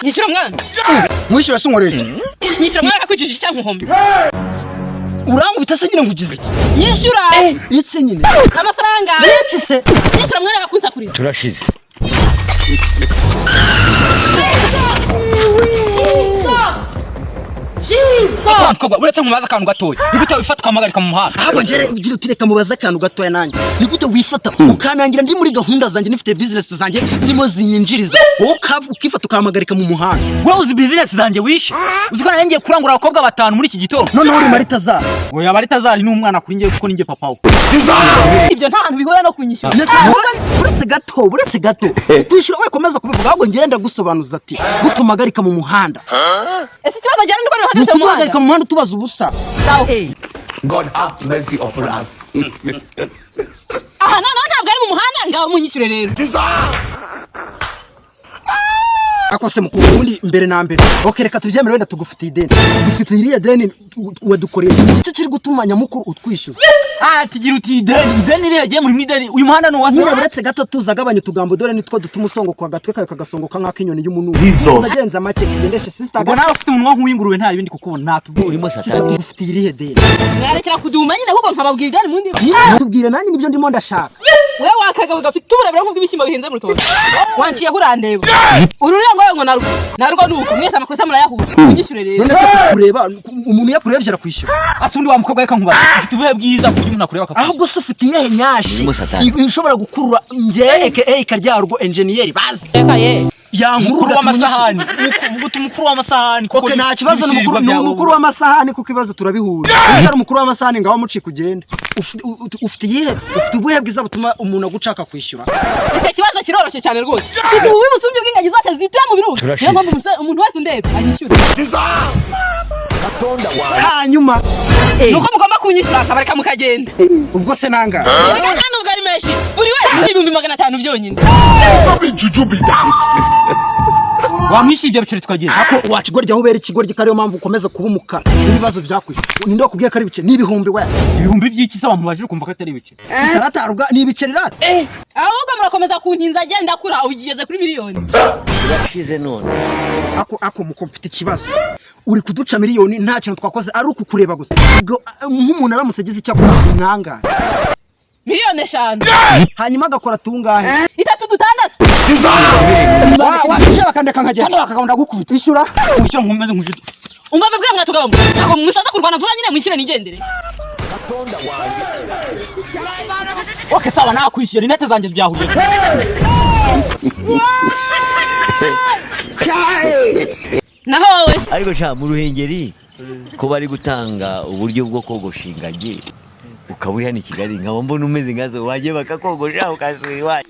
Nyishyura mwana. Mwishyura se unkoreye iki? Nyishyura mwana, akakwicisha icyanka nkombe. Urankubita se nyine nkugize iki? Nyishyura. Iki nyine? Amafaranga. Iki se? Nyishyura mwana, akakunsakuriza. Turashize. Mukobwa, uretse nkubaza akantu gatoya, ni gute wifata ukamuhagarika mu muhanda? Ahubwo njere ugira uti reka mubaze akantu gatoya nanjye. Ni gute wifata ukanangira ndi muri gahunda zanjye, nifite business zanjye zirimo zinyinjiriza, wowe ukifata ukampamagarika mu muhanda? Wowe uzi bizinesi zanjye wishe? Uzi ko nari ngiye kurangura abakobwa batanu muri iki gitondo? Noneho uri maritazari? Oya, baritazari ni umwana kuri njye, kuko ni njye papa we. Ibyo nta hantu bihura no kunyishyura. Uretse gato, uretse gato, kwishyura we komeza kubivuga, ahubwo ngenda gusobanuza ati gutumagarika mu muhanda. Ese ikibazo gihari nuko Ni nahagaritse mu muhanda? ukuduhagarika mu muhanda utubaza ubusa. Sawa. God have mercy upon us. Aha noneho ntabwo ari mu muhanda, ngaho munyishyure rero. Ako se mukuru, ubundi mbere na mbere, ok, reka tubyemere, wenda tugufitiye ideni, tugufitiye iriya deni wadukoreye. Iki kiri gutuma nyamukuru utwishyuza? Ah, tugira uti ideni, ideni ririya giye muri ideni, uyu muhanda ni uwa Nyine uretse gato, tuzagabanya utugambo, dore nitwo dutuma usongoka agatwe kawe kagasongoka nk'ak'inyoni y'umununu. Uzagenza make, tugendeshe sister. Ubwo nawe ufite umunwa nk'uw'ingurube, nta bindi kukubona natubwira. Urimo Sister, satani. tugufitiye irihe deni? Mwarekera kuduma nyine, ahubwo nkababwira ideni mu ndimi. Nyine tubwire, nanjye nibyo ndimo ndashaka. Wewe wakagabo gafite uburebure nk'ubw'ibishyimbo bihinze mu rutoki, wanciyeho urandeba ururiya ngo narwo narwo nuko mwese amakosa murayahura, munyishyure rero. None se kureba umuntu yakurebye arakwishyura? Ase undi wa mukobwa, reka nkubaze, ufite ubuhe bwiza ku buryo umuntu akureba akakwishyura? Ahubwo se ufite iyihe nyashi Urimo satani. ishobora gukurura njye aka Karyarwo enjeniyeri bazi Reka ye. yankurura Umukuru ugatuma unyishyura? w'amasahani. Uvuga uti umukuru w'amasahani kuko Ok, nta kibazo, ni n'ibishyirwa umukuru, ni byawe. umukuru w'amasahani, kuko ibibazo turabihura. Niba ari umukuru w'amasahani, ngaho mucika ugende. Ufite iyihe, ufite ubuhe bwiza butuma umuntu agucaka kwishyura? Icyo kibazo kiroroshye cyane rwose. Mfite ububi busumbye bw'ingagi zose zituye mu birunga. Turashize. Niyo mpamvu umuntu wese undeba anyishyura. Hanyuma Nuko mugomba kunyishyura akabareka mukagenda. Ubwo se nanga? Reka, nta nubwo ari menshi, buri wese ni 500,000 byonyine. Wamwishyuye ibyo biceri tukagenda. Ako wakigoryi, aho ubera ikigoryi ko ariyo mpamvu ukomeza kuba umukara n'ibibazo byakwishyura? Ninde wakubwiye ko ari ibice? Ni ibihumbi we. Ibihumbi by'iki se? Abantu baje kumva ko atari ibice. Sitaratarwa ni ibiceri rata. Ahubwo murakomeza kuntinza, agenda akura, ugeze kuri miliyoni. Turashize none. Ako muko, mfite ikibazo. Uri kuduca miliyoni nta kintu twakoze, ari ukukureba gusa. Ubwo nk'umuntu aramutse agize icyo akora, mwangana? 5 miliyoni. Hanyuma agakora tungahe? Itatu, dutandatu. Wakishyura bakandeka nkagenda. Kandi bakagabunda gukubita. Ishyura. Wishyura nkomeze nkujude. Umva mbabwira, mwatugabo, ntabwo musaza kurwana vuba nyine, mwishyure nigendere. Ok, sawa, nakwishyura, inete zanjye byahuriye. Naho wowe? Ariko sha, mu Ruhengeri ko bari gutanga uburyo bwo kogosha ingagi, ukaba uri hano i Kigali nkaba mbona umeze nkazo, wagiye bakakogosha ukasubira iwanyu.